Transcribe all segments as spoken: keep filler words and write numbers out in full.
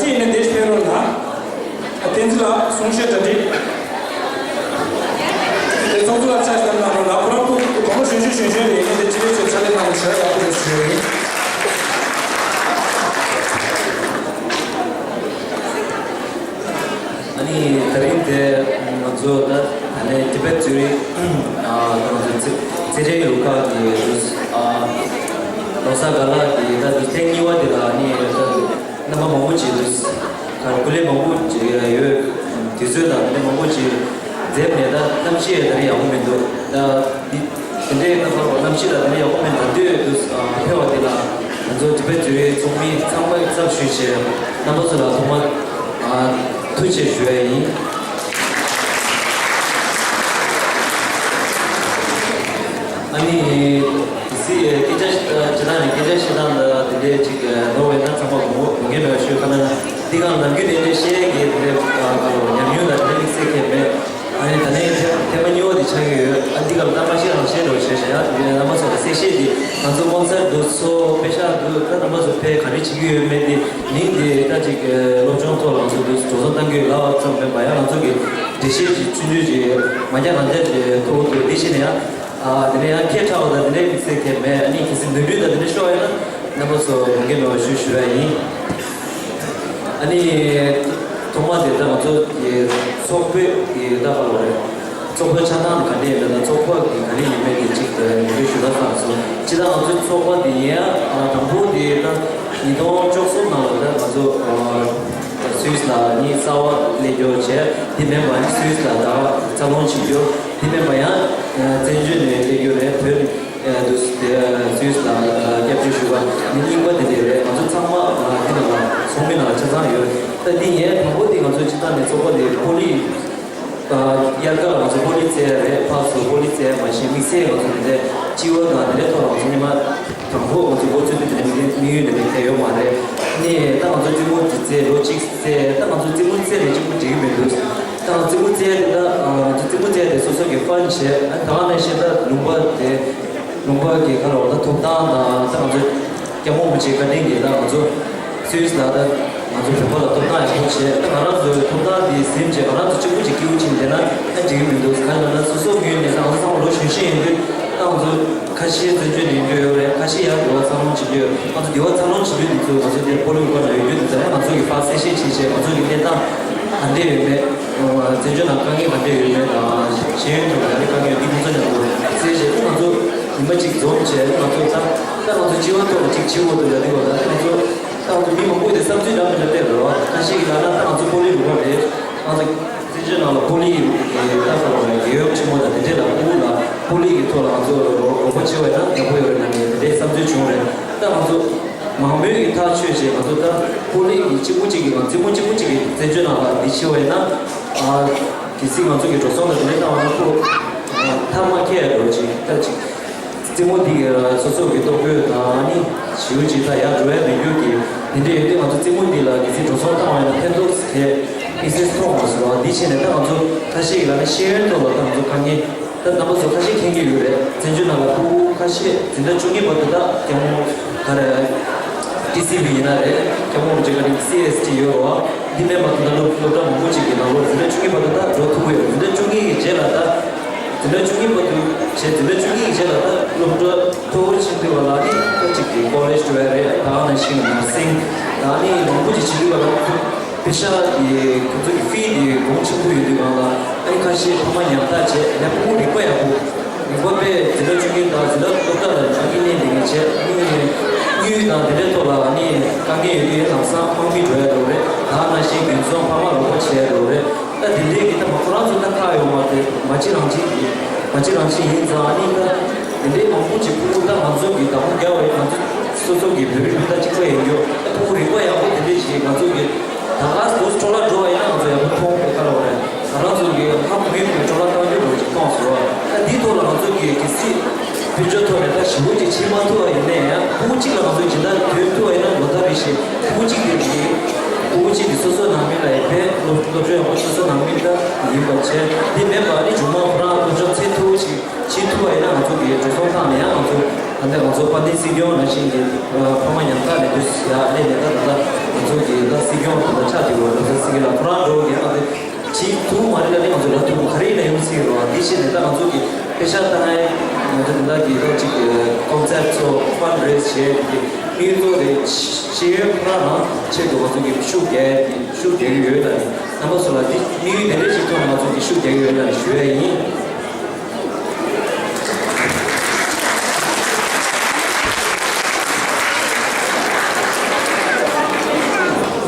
ཅི་ཡིན་ནའི་འདིར་ཕེབས་རོགས་གནང་། བསྟན་འཛིན་ལགས་གསུང་བཤད་གྲ་སྒྲིག་དེ་ཚོགས་གཙོ་ལ་ཕྱག་བཞག་གནང་རོགས་གནང་། ཁོ་རང་ཁོ་གོང་མ་གཞོན་གཞོན་གཞོན་གཞོན་རེད། ངས་འདི་ཅི་རེད་ཚོད་ཚ་ལེ་གནང་ཞེས་ཡག་པོ་རེད་ཞུ་ཡ་ཡིན། ཨ་ནི་དེ་རིང་དེ་ང་ཚོ་ད་ད་ལན་ཏི་བེད་ཛུ་རིག་ཨ་ང་ཚོ་ཙི་ཙི་རེ་ཡོ་ག་གི་ཨ་ལོ་གསར་ག་ལ་གི་ད་དུས་ཐེངས་གཉིས་པ་དེ་ལ་ཨ་ནི་ད་རྣམ་པ་མང་པོ་ཅིག་འདུག་ག་སྐུ་ལས་མང་པོ་ཅིག་ཡོད། དུས་ཚོད་དང་དེ་འདྲ་མང་པོ་ཅིག་འཛེམས་ནས་ད་གནམ་གཤིས་ཡང་ད་རེས་ཡག་པོ་མི་འདུག་ད་འདི་དེ་འདྲའི་ད་གནམ་གཤིས་ལ་ད་རེས་ཡག་པོ་མི་འདུག་དུས་ཕེབས་པ་དེ་ལ་ང་ཚོ་ཏི་བེད་ཛུ་རིག་ཚོགས་མི་ཚང་མ་ཚབ་ཞུས་བྱས་རྣམ་པ་ཚོ་ལ་ཐོག་མར་ཐུགས་རྗེ་ཆེ་ཞུ་ཡ་ཡིན། ཨ་ནི་སི་སྐད་ཆ་བཤད་སྟངས་ནས་སྐད་ཆ་བཤད་སྟངས་ལ་དེ་འདྲའི་ཅིག་ནོར་བས་ན་ཚང་མ་དགོངས་དགོངས་འགལ་མེད་པ་ཞུས། ཁ་ན་འདི་གང་ནམ་རྒྱུན་དེ་འདྲའི་བཤད་ཀྱི་དེ་འདྲའི་ཉམས་མྱོང་དང་དེ་འདྲའི་དམིགས་བསལ་གལ་མེད། ཨ་ནི་ད་ནས་ཐེ་ཐེ་མ་གཉིས་པ་དེ་ཆགས་ཀྱི་ཡོད། ཨ་འདི་གང་ལྟ་མ་ཤེས་རང་བཤད་འགྲོ་བྱས་བྱས་ཡ་དེ་འདྲའི་རྣམ་པ་ཚོ་ལ་གསལ་བཤད་དེ་ང་ཚོ་སྤོན་སར་འདུག་ཚོ་པེ་ཤག་འདུག་ད་རྣམ་པ་ཚོ་ཕལ་ག་རེ་བྱེད་ཀྱི་ཡོད་མེད་དེ་མིང་དེ་ད་ཅིག་སློབ་སྦྱོང་ཐོག་ལ་ང་ཚོ་འདུག་འགྲོ་སོང་བཏང་གི་ཡོད་ལབ་པ་ཙམ་མིན་པ་ཡང་ང་ཚོ་གི་འགྲེལ་བཤད་ཅིག་ཆུང་ཆུང་ཅིག་མ་རྒྱག་རང་རྒྱག་ཅིག་ཐུག་འདུག་དེ་བཞིན་ཡང་། ཨ་དེ་ནས་ཡང་སྐད་གྲགས་པ་དང་དེ་འདྲའི་དམིགས་བསལ་གལ་མེད། ཨ་ནི་གལ་སྲིད་འདོན་འདོན་དང་དེ་འདྲ་ཤོར་བ་ཡིན་ན་རྣམ་པ་ཚོ་དགོངས་འགལ་མེད་པ་ཞུ་ཞུ་ཡ་ཡིན། ཨ་ནི་ཐོག་མ་དེ་ད་ང་ཚོ་གི་ཚོགས་པའི་གི་ད་ག་ལོ་རེད། ཚོགས་པའི་ཆ་ཚང་ག་འདྲ་ཡིན་མིན་དང་ཚོགས་པ་གི་ག་རེ་ཡིན་མིན་གྱི་ཅིག་ངོ་སྤྲོད་ཞུ་ད་བསམ་སོང་། སྤྱིར་བཏང་ང་ཚོའི་ཚོགས་པ་དེ་ཡིན་ཡ་དང་པོ་དེ་ད་ཉིས་སྟོང་བཅུ་གསུམ་ནང་ལ་ད་ང་ཚོ་སུད་སི་ལ་ནི་རྩ་བ་སླེབས་རྒྱུ་བྱས། དེ་མིན་པ་ནི་སུད་སི་ལ་ད་འཚར་ལོངས་བྱེད་རྒྱུ། དེ་མིན་པ་ཡང་བཙན་བྱོལ་ནས་སླེབས་རྒྱུ་རེད། བོད་ནས་དུ་སུད་སི་ལ་སྐྱབས་བཅོལ་ཞུ་བ་ནི་རྙིང་པ་དེ་འདྲ་རེད། ང་ཚོ་ཚང་མ་འདི་ནང་ལ་ཚོགས་མི་ནང་ལ་ཆ་ཚང་ཡོད། ད་འདི་ཡན་དང་པོ་དེ་ང་ཚོ་སྤྱིར་བཏང་ནས་ཚོགས་པ་དེ་པོ་ལི་དབྱར་ཁ་ལ་ང་ཚོ་པོ་ལི་རྩེད་རེད། ཕར་ཚུར་པོ་ལི་རྩེད་མ་གཞི་དམིགས་བསལ་ང་ཚོ་འདི་འདྲ་སྤྱི་བོ་དང་འདི་འདྲའི་ཐོག་ལ་ང་ཚོ་སྔོན་མ་དང་པོ་ང་ཚོ་འགོ་ཚུགས་དུས་དེ་འདྲའི་དམིགས་ཡུལ་འདི་འདྲ་གང་ཡོད་མ་རེད། ནས་ད་ང་ཚོ་རྩེད་མོ་འདི་རྩེད་ལོ་གཅིག་རྩེད། ད་ང་ཚོ་རྩེད་མོ་རྩེད་ནས་གཅིག་པུ་འགྲིག་གི་མི་འདུག་ད་ང་ཚོ་རྩེད་མོ་རྩེད་དེ་ད་ང་ཚོ་རྩེད་མོ་རྩེད་དེ་སོ་སོ་གི་ཕན་བྱས། ཨ་ད་ག་ནང་བཞིན་ད་ལུང་པ་དེ་ལུང་པ་གི་ཁ་ལ་འོ་ད་ཐོབ་ཐང་དང་ད་ང་ཚོ་སྐྱབས་མགོན་རིན་པོ་ཆེའི་བཀའ་དྲིན་གྱིས་ད་ང་ཚོ་སུད་སི་ལ་ད་ང་ཚོ་བོད་པ་ལ་ཐོབ་ཐང་ཡག་པོ་བྱས། ད་ང་རང་ཚོའི་ཐོབ་ཐང་འདི་ཟིན་བྱས་ང་རང་ཚོ་གཅིག་པུ་གཅིག་སྐྱིད་པོ་བྱས་བསྡད་ན་ད་འགྲིག་གི་མི་འདུག་གང་ཡིན་ན་སོ་སོ་ངོས་ནས་ད་ང་ཚོ་ཚང་མ་ལོ་གཞོན་གཞོན་ཡིན་དུས་ད་ང་ཚོ་ཁ་ཤས་བཙན་བྱོལ་ནས་ཡོང་རྒྱུ་ཡོད་རེད། ཁ་ཤས་ཡང་འགྱུར་བ་འཚར་ལོངས་བྱེད་རྒྱུ་ཡོད། ང་ཚོ་འགྱུར་བ་འཚར་ལོངས་བྱེད་རྒྱུ་འདི་ཚོ་ང་ཚོ་འདིར་སྤོ་ལོ་ཡོད་པ་ན་ཡོད་རྒྱུ་འདི་ཚོ་ཡང་ང་ཚོ་གི་ཕར་གསལ་བཤད་བྱེད་བྱས་ང་ཚོ་གི་གནས་སྟངས་ག་འདྲས་ཡོད་མེད། བཙན་བྱོལ་ནང་དཀའ་ངལ་ག་འདྲས་ཡོད་མེད་དང་ཤེས་ཡོན་ཐོག་ལ་ག་རེ་དཀའ་ངལ་ཡོད་འདི་ཁོང་ཚོ་མཉམ་དུ་གསལ་བཤད་དེ་ང་ཚོ་ཉི་མ་གཅིག་འཛོམས་བྱས་ང་ཚོ་ད་ད་ང་ཚོ་སྤྱི་བ་ཐོག་ལ་གཅིག་བྱེད་དགོས་འདུག་ལབ་དུས་ང་ཚོ་ད་ང་ཚོ་མི་མང་པོ་དེ་བསམ་ཚུལ་འདྲ་མི་འདྲ་སླེབས་རེད་བ། ཁ་ཤས་ཀྱིས་ལབ་ན་ད་ང་ཚོ་སྤོ་ལོའི་རུ་ཁག་རེད། ང་ཚོ་བཙན་བྱོལ་ནང་ལ་སྤོ་ལོའི་ད་ཁ་ལ་རྒྱལ་ཡོངས་ཆེན་མོ་དང་དེ་འདྲས་ལ་ཕྲུ་གུ་ལ་སྤོ་ལོ་གི་ཐོག་ལ་ང་ཚོ་དགོངས་པ་ཆེ་བ་ཡིན་ན་ཡག་པོ་ཡོད་རེད་ལབ་ནས་དེ་འདྲས་བསམ་ཚུལ་བྱུང་རེད། ད་ང་ཚོ་མང་མོས་ཀྱིས་ཐག་ཆོད་བྱས་ང་ཚོ་ད་སྤོ་ལོ་གི་གཅིག་པུ་གཅིག་གིས་ང་རྩེད་མོ་གཅིག་པུ་གཅིག་གིས་བཙན་བྱོལ་ནང་ལ་འདི་བྱས་པ་ཡིན་ན་ཨ་གལ་སྲིད་ང་ཚོ་གི་འགྲོ་སོང་དང་དེ་འདྲས་བཏང་བ་ན་ཁོ་ཐག་མ་ཁེལ་ཡ་འགྲོ་ཅིག་ད་ཅིག་རྩེད་མོ་འདི་གི་སོ་སོ་གི་ལྟོ་གོས་དང་ཨ་ནི་ཞེ་པོ་ཅིག་ད་ཡར་འགྲོ་ཡ་མེད་རྒྱུ་གི་དེ་འདྲས་ཡོད་དུས་ང་ཚོ་རྩེད་མོ་འདི་ལ་གལ་སྲིད་འགྲོ་སོང་བཏང་བ་ཡིན་ན་ཕན་ཐོགས་གལ་དམིགས་བསལ་མཐོང་མ་སོང་བ། འདི་བྱས་ནས་ད་ང་ཚོ་ཁ་ཤས་ཀྱིས་ལབ་ན་ཤེས་ཡོན་ཐོག་ལ་ད་ང་ཚོ་དཀའ་ངལ་ད་རྣམ་པ་ཚོ་ཁ་ཤས་མཁྱེན་གྱི་ཡོད་རེད། བཙན་བྱོལ་ནང་ལ་ཕྲུ་གུ་ཁ་ཤས་འཛིན་གྲྭ་བཅུ་གཉིས་བར་དུ་ད་སྐྱབས་མགོན་ག་རེ་ཊི་སི་བྷི་ཡིན་ན་རེད། སྐྱབས་མགོན་རིན་པོ་ཆེ་བཀའ་དྲིན་སི་ཨེས་ཊི་ཡོད་རེད་བ། འདི་མིན་པ་ད་ལྟ་སློབ་སློབ་གྲྭ་མང་པོ་ཅིག་གི་ནང་ལོགས་འཛིན་གྲྭ་བཅུ་གཉིས་བར་དུ་ད་འགྲོ་ཐུབ་ཀྱི་ཡོད། འཛིན་གྲྭ་བཅུ་གཉིས་ཀྱི་རྗེས་ལ་ད་འཛིན་གྲྭ་བཅུ་གཉིས་བར་དུ་བྱས། འཛིན་གྲྭ་བཅུ་གཉིས་ཀྱི་རྗེས་ལ་ད་སློབ་གྲྭ་མཐོ་བོར་ཕྱིན་དུས་བ་ལ་ནི་ད་ཅིག་གི་ཀོ་ལེཇ་འགྲོ་ཡ་རེད། ད་ནང་བཞིན་ནར་སིང་ད་ནི་མང་པོ་ཅིག་བྱེད་དུས་བ་ལ་པེ་ཤག་གི་ཁོ་ཚོ་གི་ཕི་དེ་གོང་ཆེན་པོ་ཡོད་དུས་གང་ལ་ཨ་ནི་ཁ་ཤས་ཕ་མ་ཉམ་ཐག་བྱས་ཡང་ཕྲུ་གུ་རིག་པ་ཡག་པོ། རིག་པ་དཔེ་འཛིན་གྲྭ་བཅུ་གཉིས་དང་འཛིན་གྲྭ་སློབ་གྲྭ་ལ་ཨ་ནི་གནས་འདི་ངས་བྱས་ཨ་ནི་དངུལ་དང་དེ་འདྲའི་ཐོག་ལ་ཨ་ནི་དཀའ་ངལ་ཡོད་དུས་ལམ་སང་དམག་མི་འགྲོ་ཡ་འགྲོ་རེད། ད་ནང་བཞིན་དགུན་ཚོང་ཕ་མ་རོགས་པ་བྱེད་ཡ་འགྲོ་རེད། ད་དེ་འདྲའི་གི་ད་མ་ཁོ་རང་ཚོ་ད་ཁག་ཡོད་མ་རེད། མ་གཅིག་རང་གཅིག་གི་མ་གཅིག་རང་གཅིག་ཡིན་ཙང་ཨ་ནི་ད་དེ་འདྲའི་མང་པོ་ཅིག་ཕྲུ་གུ་ད་ང་ཚོ་གི་བདག་པོ་རྒྱག་པ་ཡིན། ང་ཚོ་སོ་སོ་གི་བོད་རིགས་སློབ་གྲྭ་གཅིག་པ་ཡིན་རྒྱུ་ད་ཕྲུ་གུ་རིག་པ་ཡག་པོ་དེ་འདྲའི་ཞིག་ང་ཚོ་གི་ད་ག་སོ་སོ་འཕྲོ་བརླག་འགྲོ་བ་ཡིན་ན་ང་ཚོ་ཡག་པོ་མཐོང་དགོས་ཁ་ལ་བ་རེད། ང་རང་ཚོ་གི་ཧ་གོ་གི་མེད་འཕྲོ་བརླག་བཏང་རྒྱུ་རོགས་ཅིག་གཏོང་ཟེར་བ། ད་འདིའི་ཐོག་ལ་ང་ཚོ་གི་གལ་སྲིད་དཔལ་འབྱོར་ཐོག་ནས་ད་ཞེ་པོ་ཅིག་ཕྱིར་མ་ཐུབ་པ་ཡིན་ན་ཡང་ཕྲུ་གུ་གཅིག་ལ་ང་ཚོ་སྦྱིན་བདག་ཐོན་ཐུབ་པ་ཡིན་ན་ལོ་ལྟར་རེ་བཞིན་ཕྲུ་གུ་གཅིག་དེ་གི་ཕྲུ་གུ་གཅིག་དེ་སོ་སོ་ནང་མི་ལ་ཡང་ཕན། སློབ་སློབ་སྦྱོང་ཡག་པོ་སོ་སོ་ནང་མི་ལ་ཡིན་པ་བྱས། དེ་མེད་པ་ནི་མཇུག་མ་ཁོ་རང་སློབ་སྦྱོང་ཚད་མཐོ་པོ་ཞིག་བྱེད་ཐུབ་པ་ཡིན་ན་ང་ཚོ་གི་འགྲོ་སོང་བཏང་ནས་ཡང་ང་ཚོ་ ད་ལྟ་ང་ཚོ་དཔལ་ལྡན་སྲིད་སྐྱོང་ནང་བཞིན་གྱི་ཕ་མ་ཉམ་ཐག་ནས་འདུག་ཡ་སླེབས་ནས། ད་ད་ལྟ་ང་ཚོ་གི་ད་སྲིད་སྐྱོང་ད་ལྟ་ཆགས་བསྡད་ཡོད། ང་ཚོ་སྲིད་སྐྱོང་ལ་ཁོ་རང་འགྲོ་གི་ཨ་ཏི་བྱེད་ཐུབ་མ་རེད་ལ་ནི། ང་ཚོ་ལ་ཐུབ་ག་རེ་ཡིན་ན་ཡོང་སྲིད་རོགས། འདི་བྱས་ནས་ད་ང་ཚོ་གི་པེ་ཤ་བཏང་ཡ་ང་ཚོ་ད་ལྟ་གི་ད་ཅིག་ཀོན་སར་ཚོ་ཕན་རེ་སི་བྱས་ཀྱི་དམིགས་ཡུལ་ཚོ་རེད། ཤེས་ཡོན་ཁོ་རང་རང་ཆེད་དུ་ང་ཚོ་གི་ཤུགས་རྒྱག་ཤུགས་རྒྱག་གི་ཡོད་ལ་ནི། རྣམ་པ་ཚོ་ལ་འདི་དམིགས་ཡུལ་དེ་འདྲ་ཞིག་ཐོག་ནས་ང་ཚོ་གི་ཤུགས་རྒྱག་གི་ཡོད་ལ་ནི་ཞུ་ཡ་ཡིན།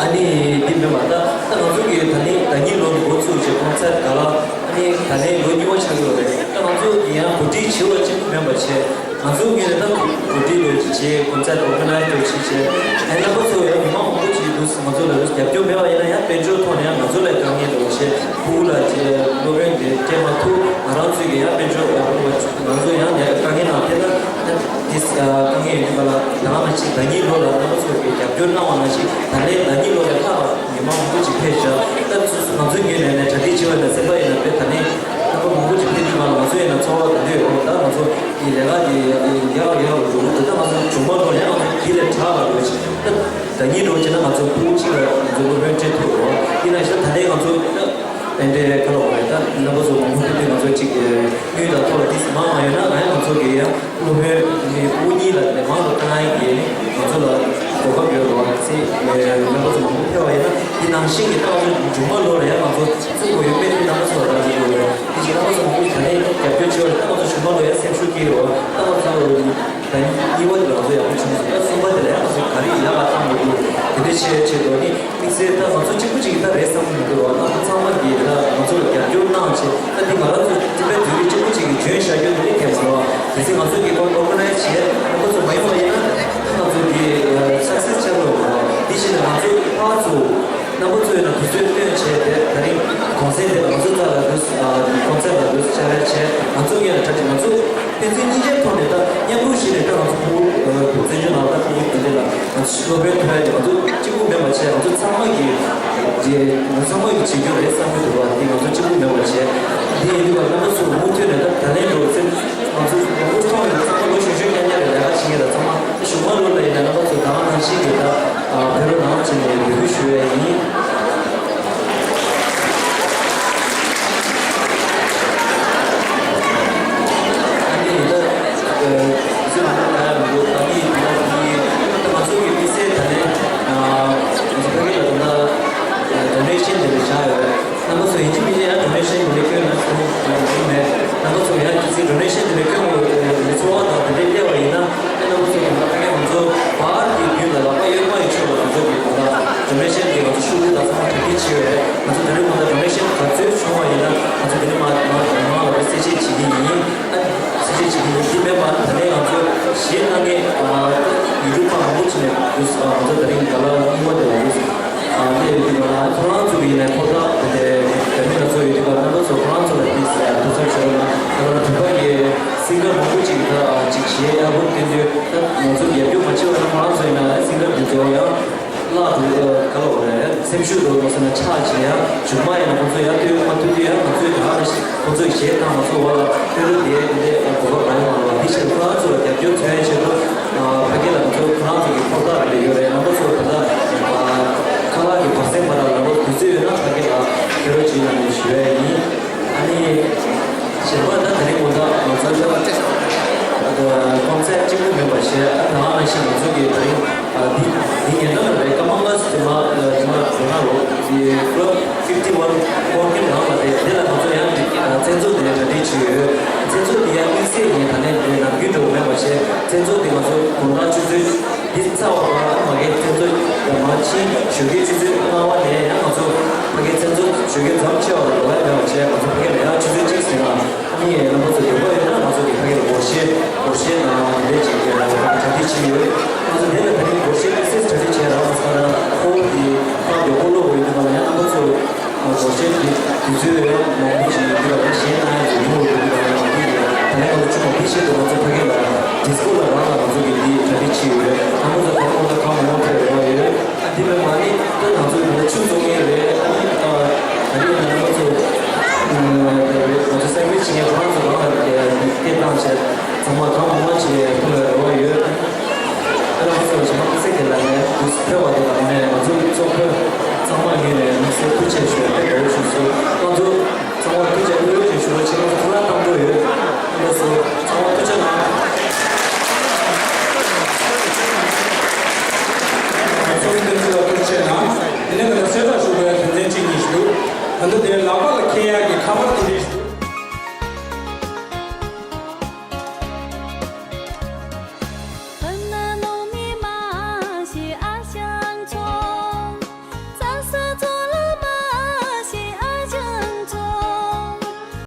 ཨ་ནི་འདི་མེད་པ་ད་ད་ང་ཚོ་གི་ད་ནི་ཟླ་ཉིན་ལོ་འགོ་ཚུགས་བྱས་ཀོན་སར་ག་ལ། ཨ་ནི་ད་ནི་ལོ་གཉིས་པ་ཆགས་ཡོད་རེད། ད་ང་ཚོ་གི་ཡང་གོ་སྒྲིག་བྱེད་པ་གཅིག་པུ་མེད་པ་བྱས། ང་ཚོ་ངོས་ནས་ད་གོ་སྒྲིག་ལོ་གཅིག་བྱས། ཀོན་སར་ཨོར་ག་ནའི་ཛི་ལོ་གཅིག་བྱས། ཨ་ནི་རྣམ་པ་ཚོ་ཡང་མི་མང་མང་པོ་ཅིག་འདུག་ང་ཚོ་ལ་རྒྱབ་སྐྱོར་མེད་པ་ཡིན་ན་ཡང་དཔལ་འབྱོར་ཐོག་ནས་ཡང་ང་ཚོ་ལ་དཀའ་ངལ་འདུག་བྱས། ཕྲུ་གུ་ལ་བྱས་སློབ་ཡོན་དེ་སྤྲད་མ་ཐུབ། ང་རང་ཚོས་ཀྱི་ཡང་དཔལ་འབྱོར་ཡག་པོ་ང་ཚོ་ཡང་ནས་དཀའ་ངལ་ནང་ཕེབས་ན། ཨ་འདི་དཀའ་ངལ་ཡོད་དུས་ག་ལ། ད་ང་ཅིག་ཟླ་ཉིན་ལོ་ལ་རྣམ་པ་ཚོ་གི་རྒྱབ་སྐྱོར་གནང་བ་ནང་བཞིན་ད་ལན་ཟླ་ཉིན་ལོ་ལས་ལྷག་པ་མི་མང་མང་པོ་ཅིག་ཕེབས་བཞག་ད་ང་ཚོའི་ངོས་ནས་ནས་གྲ་སྒྲིག་བྱེད་པ་ཡིན་ན་སེམས་པ་ཡིན་ན་དཔེ་ད་ནི་རྣམ་པ་མང་པོ་ཅིག་ཕེབས་དུས་ག་ལ། ང་ཚོ་ཡིན་ན་ཚོར་བ་ད་འདོད་ཡོད། ད་ང་ཚོ་གི་ལས་ཀ་དེ་ཡག་ཡག་རུ་འགྲོ་གི་འདུག་ད་ང་ཚོ་མཇུག་མ་འགྲོ་ཡང་ང་ཚོ་དེ་ལས་དྲག་པ་འགྲོ་ཆེད་ད་ཟླ་ཉིན་འགྲོ་བྱས་ན་ང་ཚོ་ཕྲུ་གུ་གཅིག་ལ་ང་ཚོ་སློབ་ཡོན་སྤྲད་ཐུབ་རོགས། ཡིན་ན་ཞེ་ད་ལས་ང་ཚོ་ད་དེ་འདྲའི་ཁ་ལོ་བ་རེད། ད་རྣམ་པ་ཚོ་མང་པོ་ཕེབས་དུས་ང་ཚོ་གཅིག་དངུལ་དང་ཐོག་ལ་ཏིས་མང་མ་ཡོད་ན་ང་ཡང་ང་ཚོ་གི་ཡང་སློབ་ཡོན་གྱི་སྤུ་གུ་གཉིས་ལ་ནས་མང་དུ་བཏང་ཡག་གི་ང་ཚོ་ལ་གོ་སྐབས་ཡོད་རེད་བ། ཚེ་རྣམ་པ་ཚོ་མང་པོ་ཕེབས་པ་ཡིན་ན་འདི་ནང་བཞིན་གྱི་ཏང་ཚོ་མཇུག་མ་ལོ་ལ་ཡང་ང་ཚོ་བཙུགས་དགོས་ཡོད་མེད་དེ་རྣམ་པ་ཚོ་ལ་རག་གི་ཡོད་རེད། དེ་བཞིན་རྣམ་པ་ཚོ་མང་པོ་ཞིག་ད་ནས་རྒྱབ་སྐྱོར་བྱེད་པ་རེད། ཏང་ཚོ་མཇུག་མ་ལོ་ཡང་སེམས་ཤུགས་སྐྱེད་རེད་བ། ཏང་ཚོ་ད་གཉིས་པ་དེ་ལ་ང་ཚོ་ཡག་པོ་བྱུང་སོང་། ད་གསུམ་པ་དེ་ལ་ཡང་ང་ཚོ་ག་རེ་ཡག་ལ་བཏང་དགོས་འདུག་དེ་འདྲ་བྱས་བྱས་འགྲོ་ནི། དམིགས་བསལ་ད་ང་ཚོ་གཅིག་པུ་གཅིག་གིས་ད་རེད་བསམ་གྱི་མི་འདུག་རོགས། ང་ཚོ་ཚང་མ་གིས་ད་ང་ཚོ་ལ་རྒྱབ་སྐྱོར་གནང་བྱས། ད་འདི་ང་རང་ཚོ་སྤྱི་པའི་དུས་རིགས་གཅིག་པུ་གཅིག་གིས་འཇོན་བྱ་རྒྱུ་དེ་ནི་གལ་མ་རེད་བ། གལ་སྲིད་ང་ཚོ་གིས་ཨོར་ག་ནའི་ཛི་བྱས་རྣམ་པ་ཚོ་མ་ཡོང་བ་ཡིན་ན་ང་ཚོ་འདི་སག་སེ་སི་ཆགས་ཀྱི་མ་རེད་བ། འདི་བྱས་ནས་ང་ཚོ་ཕར་ཚུར་རྣམ་པ་ཚོ་ཡིན་ན་དུས་ཚོད་བཏོན་བྱས་ཏེ་ད་རིང་གུང་སེང་དེ་ལ་ང་ཚོ་རྩ་ལ་འདུག་ཨ་ཀོན་སར་ལ་འདུག་ཕྱག་ལས་བྱས། ང་ཚོ་གཉིས་ལ་གྲ་སྒྲིག་ང་ཚོ་ཕན་ཚུན་གཉིས་ཀའི་ཐོག་ནས་ད་མཉམ་རུབ་བྱས་ནས་ད་ང་ཚོ་ཕྲུ་གུ་བཙན་བྱོལ་ནང་ད་ཕྲུ་གུ་དེ་འདྲ་ལ་ང་ཚོ་སློབ་དཔོན་ཐོན་ཡ་དེ་ང་ཚོ་གཅིག་པུ་མེད་པ་བྱས། ང་ཚོ་ཚང་མ་གིས་རྗེས་ང་ཚང་མ་གིས་བྱེད་རྒྱུ་རེད་བསམ་གྱི་འདུག་བ། དེ་ང་ཚོ་གཅིག་པུ་མེད་པ་བྱས། འདི་ཡིན་དུས་ང་རྣམ་པ་ཚོ་མུ་མཐུད་ནས་ད་ད་ལན་འགྲོ་སེམས་ང་ཚོ་མང་པོ་མཐོང་ཡོད། ཚང་མ་ལོ་གཞོན་གཞོན་རྐྱང་རྐྱང་རེད། ལས་ཀ་བྱེད་མཁན་ད་ཚང་མ་གཞུག་མ་ལོ་ལ་ཡིན་ན་རྣམ་པ་ཚོ་ད་ག་ནང་བཞིན་གྱི་ད་ཕེབས་རོགས་གནང་བྱས་ནས་འབོད་སྐུལ་ཞུ་ཡ་ཡིན། ཨ་ནི་ད་ཨ་ཟེར་ན་ད་ཡང་མི་འདུག་ཨ་ནི་ད་ང་ཚོ་གི་དམིགས་བསལ་ད་ནས་ང་ཚོ་ཕ་གི་ལ་ད་ལྟ་ཌོ་ནེ་ཤན་དེ་འདྲ་བཞག་ཡོད་རེད། རྣམ་པ་ཚོ་ཡིན་གཅིག་མིན་གཅིག་ཡང་ཌོ་ནེ་ཤན་དེ་འདྲ་བསྐྱོན་ན་ཐུབ་ཡོང་མེད། རྣམ་པ་ཚོ་ཡང་གལ་སྲིད་ཌོ་ནེ་ཤན་དེ་འདྲ་བསྐྱོན་དགོས་ཚོར་བ་དང་དེ་འདྲ་སླེབས་པ་ཡིན་ན། ཨེ་རྣམ་པ་ཚོ་གི་ད་ཕ་གི་ང་ཚོ་བར་གྱི་རྒྱུད་ལ་ལག་པ་གཡོན་མ་ཡི་ཕྱོགས་ལ་ང་ཚོ་གི་ད་ལྟ་ཌོ་ནེ་ཤན་གྱི་ང་ཚོ་ཤུགས་ལྡན་ད་ཚང་མ་གྲ་སྒྲིག་བྱས་ཡོད་རེད། ང་ཚོ་དེ་རིང་གང་ལྟར་ཌོ་ནེ་ཤན་ག་ཚོད་བྱུང་བ་ཡིན་ན་ང་ཚོ་དེ་རིང་མ་མ་ལ་གསལ་བཤད་བྱེད་ཀྱི་ཡིན། ཨ་གསལ་བཤད་བྱེད་ཀྱི་ཡིན། དེ་མིན་པ་ད་ལན་ང་ཚོ་གཞས་གཏོང་མཁན་ཡུ་ཊུབ་པ་མང་པོ་ཅིག་ནས་འདུག་ང་ཚོ་དེ་རིང་ག་ལ་གཉིས་པ་དེ་ལ་འདུག་ཨ་ལས་ཡོད་དུས་ག་ལ་ཁོ་རང་ཚོ་གི་ཡིན་ན་ཁོ་ཐག་དེ་འདྲའི་དེ་རིང་ང་ཚོ་ཡོད་དུས་ག་ལ་རྣམ་པ་ཚོ་ཁོ་རང་ཚོ་ལ་དེ་དུས་ཚོད་བྱོས་ན་ད་ལ་བོད་པ་གི་སིང་གར་མང་པོ་ཅིག་ད་ཅིག་གཞས་ཡག་པོ་བཏོན་དུས་ད་ང་ཚོ་རྒྱབ་སྐྱོར་མ་བྱས་པ་ན་ཁོ་རང་ཚོ་ཡིན་ན་སིང་གར་དེ་ཚོ་ཡང་བརླག་འགྲོ་ག་ལ་བ་རེད། སེམས་ཤུགས་རོ་མ་སོང་ན་ཆག་བྱེད་ཡ་མཇུག་མ་ཡིན་ན་ཁོ་ཚོ་ཡར་ཐོན་མ་ཐོན་དུས་ཡང་ང་ཚོས་ད་ག་ནང་བཞིན་ཁོ་ཚོའི་གཞས་དང་ང་ཚོ་བར་ལ་ཕན་ཐོགས་དེ་འདྲའི་གོ་སྐབས་རག་ཡོང་མ་རེད་བ། དེ་ཕྱིར་ཁོ་རང་ཚོ་ལ་རྒྱབ་སྐྱོར་མཚོན་ཡ་ཆེད་དུ་ཕ་གི་ལ་ང་ཚོ་ཁོ་རང་ཚོ་གི་ཕོར་ཐག་རེ་ཡོད་རེད། རྣམ་པ་ཚོ་ད་ལྟ་ཁ་ལག་གི་བར་གསེང་བར་ལ་ལ་ལོ་དུས་ཚོད་ཡོད་ན་ཕ་གི་ལ་ཕེབས་རོགས་བྱེད་གནང་ཞུ་ཡ་ཡིན། ཨ་ནི་གཞན་པ་ད་དེ་རིང་དགོང་དག་ང་ཚོ་ད་ཀོན་སར་གཅིག་པུ་མིན་པ་བྱས། ཨ་ད་ག་ནང་བཞིན་ང་ཚོ་གི་དེ་རིང་ཨ་འདི་འདི་ཉེ་འགྲམ་ལ་རེད། ཀ་མ་ལ་སི་མ་ལ་སི་མ་རོ་ན་རོ་འདི་ཀླབ་ཕིབ་ཊི་ཝན་ཀོར་ནི་རང་ལ་རེད། དེ་ལ་ང་ཚོ་ཡང་འདི་ཨ་མཚན་ཚོགས་འདི་ནས་གྲ་སྒྲིག་བྱས་ཡོད། མཚན་ཚོགས་འདི་ཡང་དམིགས་བསལ་ཡིན། ད་ནས་འདི་ནམ་རྒྱུན་འགྲོ་མེད་པ་བྱས། མཚན་ཚོགས་འདི་ང་ཚོ་དགོང་དག་ཆུ་ཚོད་འདི་ཚར་བ་མ་གི་མཚན་ཚོགས་ཡང་མ་ཕྱིན་ཞོགས་ཀའི་ཆུ་ཚོད་ལྔ་པ་ནས་ཡང་ང་ཚོ་ཕ་གི་མཚན་ཚོགས་ཞོགས་ཀའི་མཚམས་ཆད་པ་ལ་ལོག་ཡ་མེད་པ་བྱས། ང་ཚོ་ཕ་གི་ལ་ཡང་ཆུ་ཚོད་གཅིག་ཟིན་ན། ཨ་ནི་རྣམ་པ་ཚོ་འདོད་པ་ཡོད་ན་ང་ཚོ་གི་ཕ་གི་ལ་སྒོར་གཞས་སྒོར་གཞས་དང་དེ་འདྲས་ཅིག་གྲ་སྒྲིག་བྱས་ཡོད། ང་ཚོ་འདི་ལ་ད་རིང་སྒོར་གཞས་ཏོག་ཙམ་གྲ་སྒྲིག་བྱས་རག་མ་སོང་ན་ཧོལ་གྱི་ཕ་གི་ཧོལ་ལོ་བོ་ཡིན་དུས་ག་ལ་ཡང་རྣམ་པ་ཚོ་སྒོར་གཞས་དེ་དུས་ཚོད་ཡང་མང་པོ་ཅིག་ཡིན་དུས་ག་ལ་གཞས་གཏོང་ཡ་ཚོ་ཉུང་བ་ཡོད་དུས་ག་ལ་ཡང་འདི་ཡོད། ད་རིང་ང་ཚོ་ཆུང་བ་འདི་བཤད་དུས་ང་ཚོ་ཕ་གི་ལ་ཌིས་ཀོ་ལ་རང་ལ་ང་ཚོ་གི་འདི་གྲ་སྒྲིག་བྱས་ཡོད། རྣམ་པ་ཚོ་ད་རིང་ཁོང་ཚོ་གང་མང་མང་ཕེབས་རོགས་ཡོད། ཨ་འདི་མིན་པ་ནི་ད་